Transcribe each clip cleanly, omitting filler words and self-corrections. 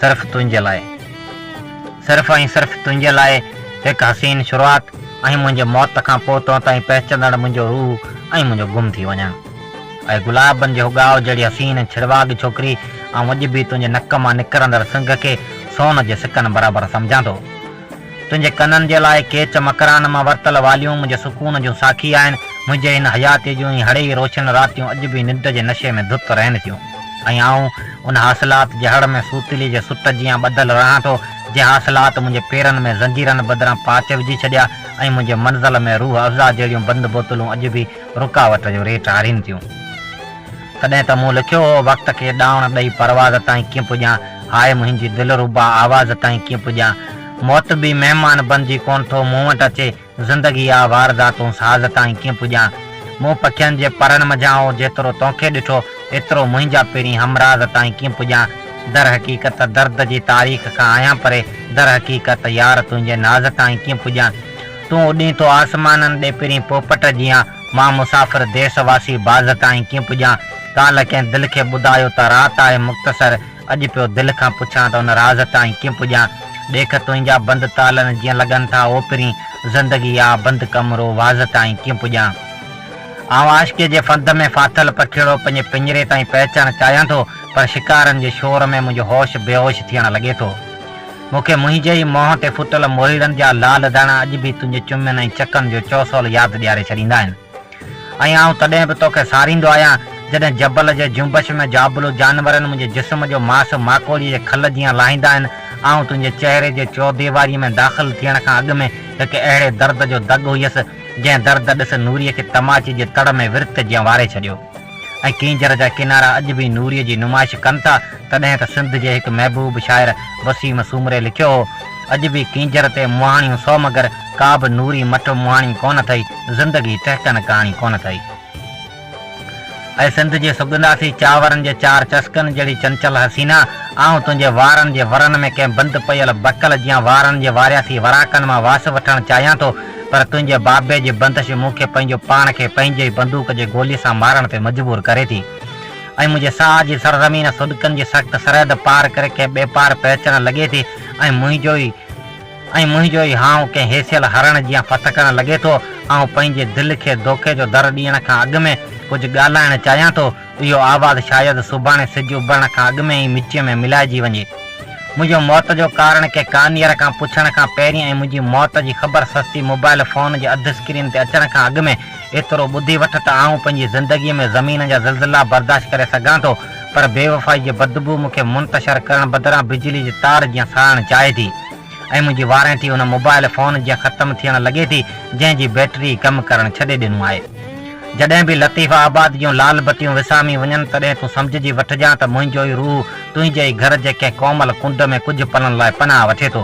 صرف تنهنجي لاء. صرف ۽ صرف تنهنجي لاء هڪ حسين شروعات ۽ منهنجي موت کان پوء تو تائين پهچندڙ منهنجو روح ۽ منهنجو گم ٿي وڃڻ. اي گلابن جي هڳاء جهڙي حسين ۽ ڇڙواڳ ڇوڪري، آئون اڄ به تنهنجي نڪ مان نڪرندڙ سنگهه کي سون جي سڪن برابر سمجهان ٿو. تنهنجي ڪنن جي لاء ڪيچ مڪران مان ورتل واليون منهنجي سڪون جون ساکي آهن. منهنجي هن حياتيء جون هي هڙئي روشن راتيون اڄ به ننڊ جي نشي ۾ ڌت رهن ٿيون ۽ آئون ان حاصلات جي هڙ ۾ سوتلي جي سٽ جيان ٻڌل رهان ٿو، جنهن حاصلات منهنجي پيرن ۾ زنجيرن بدران پاچ وجهي ڇڏيا ۽ منهنجي منزل ۾ روح افزا جهڙيون بند بوتلون اڄ به رڪاوٽ جو ريٽ هارين ٿيون. تڏهن ته مون لکيو هو، وقت کي ڏاوڻ ڏئي پرواز تائين ڪيئن پڄان، هاء منهنجي دلربا آواز تائين ڪيئن پڄان. موت به مهمان بنجي ڪونه ٿو مون وٽ اچي، زندگي آ وارداتون ساز تائين ڪيئن پڄان. مون پکين جي پرن منجهان او جيترو تونکي ڏٺو، ايترو منهنجا پرين همراز تائين ڪيئن پڄان. درحقيقت درد جي تاريخ کان آهيان پري، درحقيقت يار تنهنجي ناز تائين ڪيئن پڄان. تون اڏين ٿو آسمانن ڏي پرين پوپٽ جيان، مان مسافر ديس واسي باز تائين ڪيئن پڄان. ڪالهه ڪنهن دل کي ٻڌايو ته رات آهي مختصر، اڄ پيو دل کان پڇان ته ان راز تائين ڪيئن پڄان. ڏيک تنهنجا بند تالن جيئن لڳن ٿا او پرين، زندگي آ بند ڪمرو واز تائين ڪيئن پڄان. آئون عاشقيء جي ڦند ۾ ڦاٿل پکيئڙو پنهنجي پڃري تائين پهچڻ چاهيان ٿو، پر شڪارن جي شور ۾ منهنجو هوش بيهوش ٿيڻ لڳي ٿو. مون کي منهنجي ئي منهن تي ڦٽل موهيڙن جا لال داڻا اڄ به تنهنجي چمين ۽ چڪن جو چوسول ياد ڏياري ڇڏيندا آهن ۽ آئون تڏهن به توکي ساريندو آهيان جڏهن جبل جي جنبش ۾ جابلو جانورن منهنجي جسم جو ماس ماڪوڙيء جي کل جيان لاهيندا آهن. آئون تنهنجي چهري جي چوديواريء ۾ داخل ٿيڻ کان اڳ ۾ هڪ اهڙي درد جو دڳ هيس، جنهن درد ڏس نوريء کي تماچي جي تڙ ۾ ورت جيان واري ڇڏيو. ۽ ڪينجهر جا ڪنارا اڄ به نوريء جي نمائش ڪن ٿا، تڏهن ته سنڌ جي هڪ محبوب شاعر وسيم سومري لکيو هو، اڄ به ڪينجهر تي مهاڻيون سو مگر ڪا به نوري مٽ مهاڻي ڪونه ٿئي، زندگي ٽهڪن ڪهاڻي ڪونه ٿئي. اي سنڌ جي سڳنداسي چانورن جي چار چسڪن جهڙي چنچل حسينا، آئون تنهنجي وارن جي ورن ۾ ڪنهن بند پيل بڪل جيان وارن جي وارياسي وراڪن مان واس وٺڻ چاهيان ٿو، پر تنهنجي بابي جي بندش مون کي پنهنجو پاڻ کي پنهنجي ئي بندوق جي گولي سان مارڻ تي مجبور ڪري ٿي ۽ منهنجي ساهه جي سرزمين سڏڪن جي سخت سرحد پار ڪري ڪنهن ٻئي پار پهچڻ لڳي ٿي ۽ منهنجو ئي ۽ منهنجو ئي هانء ڪنهن هيسيل هرڻ جيان ڦٿڪڻ لڳي ٿو. آئون پنهنجي دل کي دوکي جو در ڏيڻ کان اڳ ۾ ڪجهه ڳالهائڻ چاهيان ٿو. اهو آواز شايد سڀاڻي سج اڀرڻ کان اڳ ۾ ئي مٽيء ۾ ملائجي وڃي. منهنجو موت جو ڪارڻ ڪنهن ڪانيئر کان پڇڻ کان پهرين ۽ منهنجي موت جي خبر سستي موبائل فون جي اڌ اسڪرين تي اچڻ کان اڳ ۾ ايترو ٻڌي وٺ ته آئون پنهنجي زندگيء ۾ زمين جا زلزلا برداشت ڪري سگهان ٿو پر بيوفائي جي بدبوء مون کي منتشر ڪرڻ بدران بجلي جي تار جيان ساڙڻ چاهي ٿي ۽ منهنجي وارنٽي ان موبائل فون جيان ختم ٿيڻ لڳي ٿي جنهن جي بيٽري ڪم ڪرڻ ڇڏي ڏنو آهي. جڏهن به لطيف آباد جون لال بتيون وسامي وڃن تڏهن تون سمجهجي وٺجان ته منهنجو ئي روح تنهنجي ئي گهر جي ڪنهن ڪومل ڪنڊ ۾ ڪجهه پلن لاء پناهه وٺي ٿو.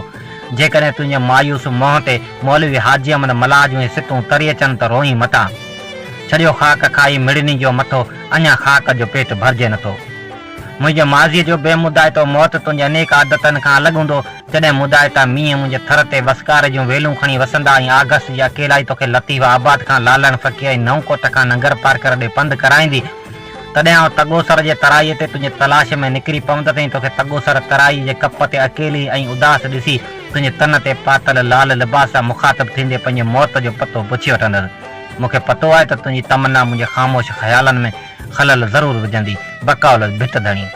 جيڪڏهن تنهنجي مايوس منهن تي مولوي حاجي احمد ملاح جون هي سٽون تري اچن ته روئين متان. ڇڏيو خاڪ کائي مڙني جو مٿو اڃا خاڪ جو پيٽ ڀرجي نٿو. منهنجي ماضيء جو بي مدائتو موت تنهنجي انيڪ عادتن کان الڳ هوندو. جڏهن مدائتا مينهن منهنجي ٿر تي وسڪار جون ويلون کڻي وسندا ۽ آگسٽ جي اڪيلائي توکي لطيف آباد کان لالڻ فقير ۽ نئون ڪوٽ کان ننگر پارڪر ڏي پنڌ ڪرائيندي، تڏهن آئون تڳوسر جي ترائيء تي تنهنجي تلاش ۾ نڪري پوندس ۽ توکي تڳوسر ترائيء جي ڪپ تي اڪيلي ۽ اداس ڏسي تنهنجي تن تي پاتل لال لباس سان مخاطب ٿيندي پنهنجي موت جو پتو پڇي وٺندس. مون کي پتو آهي ته تنهنجي تمنا منهنجي خاموش خيالن ۾ خلل ضرور وجهندي. بقول ڀت ڌڻي.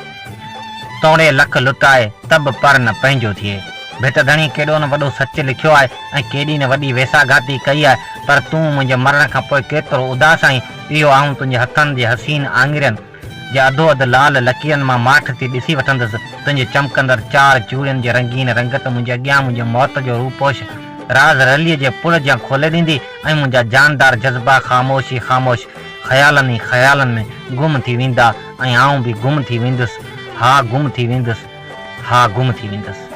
توڻي لک لٽائي، ته به پر نه پنهنجو ٿئي. ڀت ڌڻي ڪيڏو نه وڏو سچ لکيو آهي ۽ ڪيڏي نه وڏي ويساگهاتي ڪئي آهي، پر تون منهنجي مرڻ کان پوء ڪيترو اداس آهين، اهو آئون تنهنجي هٿن جي حسين آڱرين جي اڌو اڌ لال لڪيرن مان ماٺ ٿي ڏسي وٺندس. تنهنجي چمڪندڙ چار چوڙين جي رنگين رنگت منهنجي اڳيان منهنجي موت جو روپوش راز رليء جي پڙ جيان کولي ڏيندي ۽ منهنجا جاندار جذبا خاموش ئي خاموش خيالن ئي خيالن ۾ گم ٿي ويندا ۽ آئون به گم ٿي ويندس، ها گم ٿي ويندس، ها گم ٿي ويندس.